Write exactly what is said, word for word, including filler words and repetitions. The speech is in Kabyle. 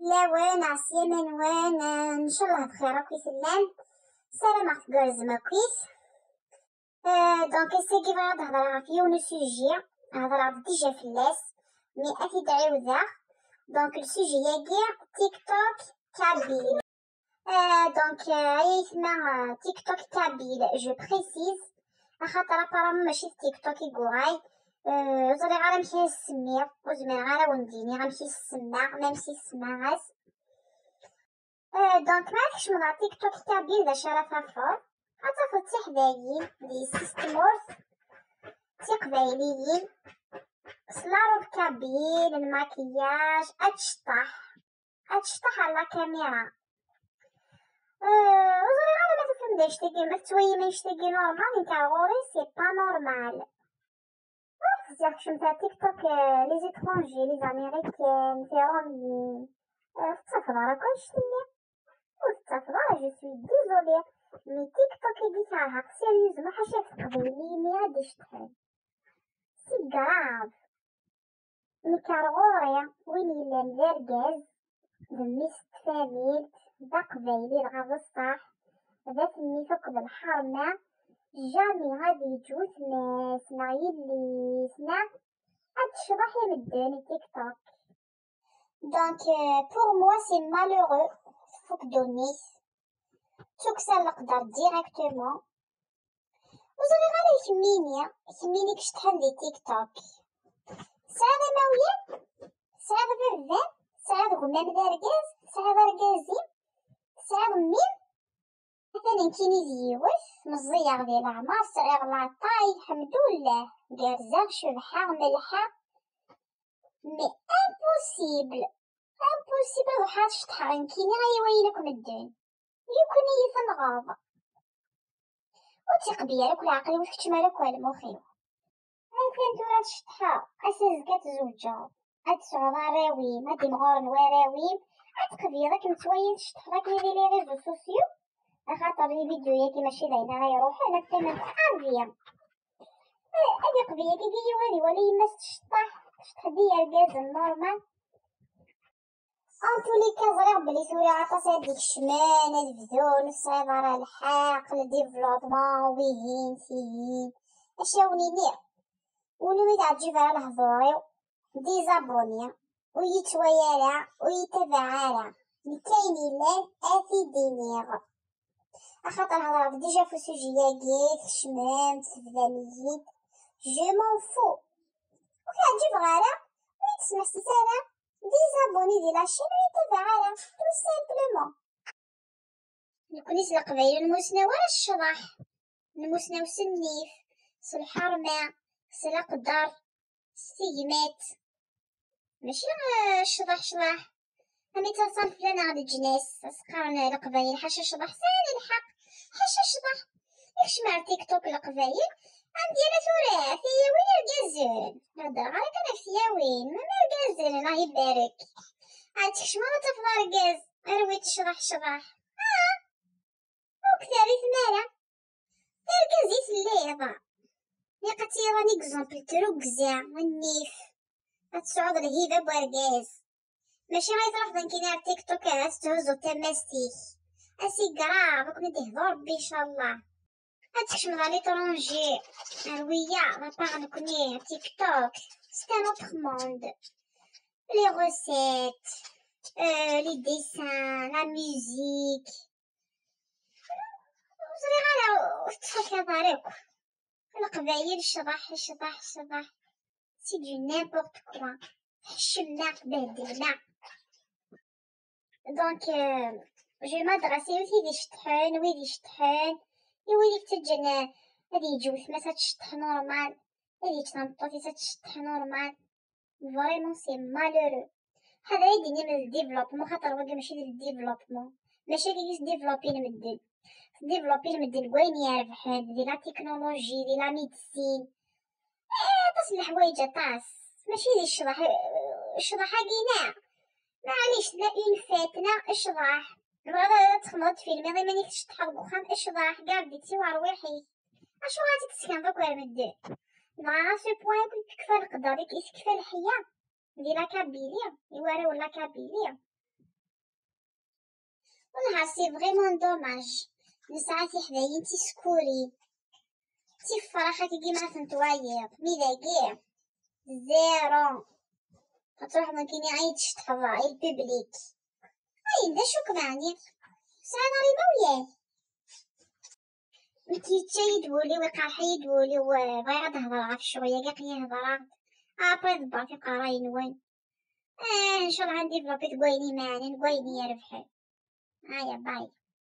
Lawan, ɛeslama-nwen, eh, ncallah bxir akk i tellam. Ssarameɣ tgerrzem akkit. Eh, donc, ass-agi bɣiɣ ad hedreɣ ɣef yiwen usujet, hedreɣ-d déjà fell-as, mais ad t-id-ɛiwdeɣ. Donc, le sujet-agi, TikTok kabyle. Euh, donc, euh, ay aytma, euh, TikTok kabyle, je précise, axaṭer apparemment mačči d TikTok i yuɣal. Euh, ur ẓriɣ ara amek ara s-semmiɣ, ur zmireɣ ara ad wen-d-iniɣ amek i s-semmaɣ, même si semmaɣ-as. Euh, donc, ma tkecmeḍ ɣer TikTok kabyle, d acu ara tafeḍ? Ad tafeḍ tiḥdayin di yessi-s tmurt, tiqbayliyin, s la robe kabyle, lmakiyaj, ad tecṭeḥ. Ad tecṭeḥ ɣer la caméra. Euh, ur ẓriɣ ara ma tufam d annect-agi, ma tettwalim annect-agi normal, nekk ar ɣur-i c'est pas normal. Ur ḥsiɣ kecmet ar TikTok, euh, les étrangers, les américains, tiṛumyin. Euh, tettafeḍ ara akk annect-nni. Ur tettafeḍ ara, je suis désolée. Mais TikTok-agi kerheɣ-t sérieusement, ḥaca ɣef teqbayliyin-nni ad d-iceṭṭḥen. C'est grave. Nekk ar ɣur-i win yellan d argaz, d mmi-s n tfamilt, d aqbayli dɣa d ṣṣeḥ, d at-nnif akked lḥerma, jamais ad yeǧǧ wetma-s neɣ yelli-s neɣ ad tecḍeḥ i medden i TikTok. Donc, euh, pour moi, c'est malheureux. Tfuk ddunit. Tukksa n leqder directement. Ur ẓriɣ ara kemmini, kemmini iceṭḥen di TikTok. Tesɛiḍ imawlan? Tesɛiḍ baba-m? Tesɛiḍ gma-m d argaz? Tesɛiḍ argaz-im? Tesɛiḍ mmi-m? Atan nekkini d yiwet, meẓẓiyeɣ di leɛmer, sɛiɣ la taille, lḥemdullah, gerrzeɣ, cebḥeɣ, melḥeɣ. Mais impossible, impossible ad ruḥeɣ ad ceṭḥeɣ nekkini, ay wayen akk medden. Yukken-iyi tenɣeḍ. Ur tt-iqbi ara akk leɛqel-iw, ur tkeččem ara akk ar lmux-iw. Atan tura ad ceṭḥeɣ, ass azekka ad tzewǧeḍ, ad tesɛuḍ arraw-im, ad d-imɣuren warraw-im, ad teqbiḍ akken ttwaliɣ tceṭḥeḍ akken di les réseaux sociaux, axaṭer les vidéos-agi mačči d ayen ara iruḥen, ad qqiment à vie. Eh, ad iqbi akkagi yiwen ad iwali yemma-s tceṭṭeḥ, tceṭṭeḥ-d i yergazen normal. En tous les cas, ẓriɣ belli tura aṭas ad d-ikecmen, ad bdun, ur tesɛiḍ ara lḥeqq, le développement, wihin, tihin. Acu ara wen-iniɣ? Win ur yi-teɛǧib ara lehdur-iw, désabonné, ur yi-yettwali ara, ur yi-yettabaɛ ara. Nekk ayen yellan ad t-id-iniɣ. Axaṭer hedreɣ-d déjà ɣef usujet-agi, tkecmem-d, tebdam-iyi-d. Je m'en fous. Ur k-ɛǧibeɣ ara, ur yi-d-tesmeḥsis ara, désabonné di la chaîne, ur yi-ttabaɛ ara, tout simplement. Nekkni s leqbayel ur nmusnaw ara s ccḍeḥ, nmusnaw s nnif, s lḥerma, s leqder, s tegmat. Mačči, eh, ccḍeḥ, ccḍeḥ. Am i ttaḍsan fell-aneɣ leǧnas, ad s-qqaren leqbayel ḥaca ccḍeḥ, sɛan lḥeqq, ḥaca ccḍeḥ. Ikcem ar TikTok leqbayel, am dina tura, tiyawin irgazen. Heddreɣ ara kan ɣef tiyawin, même irgazen, Allah ibarek. Ad tkecmeḍ ad tafeḍ argaz, arwi-t ccḍeḥ, ccḍeḥ. Ah! Ur k-terri tmara. D argaz i telliḍ. Ilaq ad tiliḍ un exemple n trugza, nnif. Ad tesɛuḍ lhiba n urgaz. Mačči ay truḥeḍ nekkini ar TikTok ad tetthuzzuḍ tamast-ik. Ass igraɣ, ad ken-id-ihdu Rebbi, ncallah. Ad tkecmeḍ à l'étranger, ar wiyaḍ, à part nekkni, TikTok, c'est un autre monde. Les recettes, euh, les dessins, la musique. Ur ẓriɣ ara, ur tettfakaḍ ara akk. Leqbayel, ccḍeḥ, ccḍeḥ, ccḍeḥ. C'est du n'importe quoi. Tḥeccem-aɣ, tbehdlem-aɣ. Donc, euh, je m'adresse i wid iceṭṭḥen, wid iceṭṭḥen, i wid i yettaǧǧan, euh, ad yeǧǧ wetma-s ad tceṭṭeḥ normal, ad yeǧǧ tameṭṭut-is ad tceṭṭeḥ normal. Vraiment, c'est malheureux. Hada i d-inim le développement, xaṭer wagi mačči d le développement. Mačči akka i s-développer medden. Développer medden deg wayen irebḥen, di la technologie, di la médecine. Eh, aṭas n leḥwayeǧ, aṭas. Mačči d ccḍeḥ, eh, ccḍeḥ-agi neɣ. Maɛlic, tella une fête, neɣ ccḍeḥ. Tebɣiḍ ad txedmeḍ, ad tfilmiḍ iman-ik tceṭṭḥeḍ deg uxxam, ccḍeḥ, garde-it i werwiḥ-ik. Acuɣer ad tt-id-tessekneḍ akk ar medden? Dɣa à ce point akk i tekfa leqder, i tekfa leḥya di la Kabylie, i warraw n la Kabylie. Wellah, c'est vraiment dommage. Nesɛa tiḥdayin tiskurin. Tifrax akkagi ma tent-twayeḍ, mi dagi zéro. Ad truḥeḍ nekkini ay d-tceṭṭḥeḍ i lpiblik. Ayen d acu-k meɛni? Sɛan imawlan. Nekk yečča-yi-d wul-iw, iqerḥ-iyi-d wul-iw, eh, bɣiɣ ad d-hedreɣ ɣef ccɣel-agi akken i hedreɣ. Après ḍebbret iqerray-nwen. Eh, ncallah ad ndivlupi deg wayen imeɛnen, deg wayen irebḥen. Aya, bye.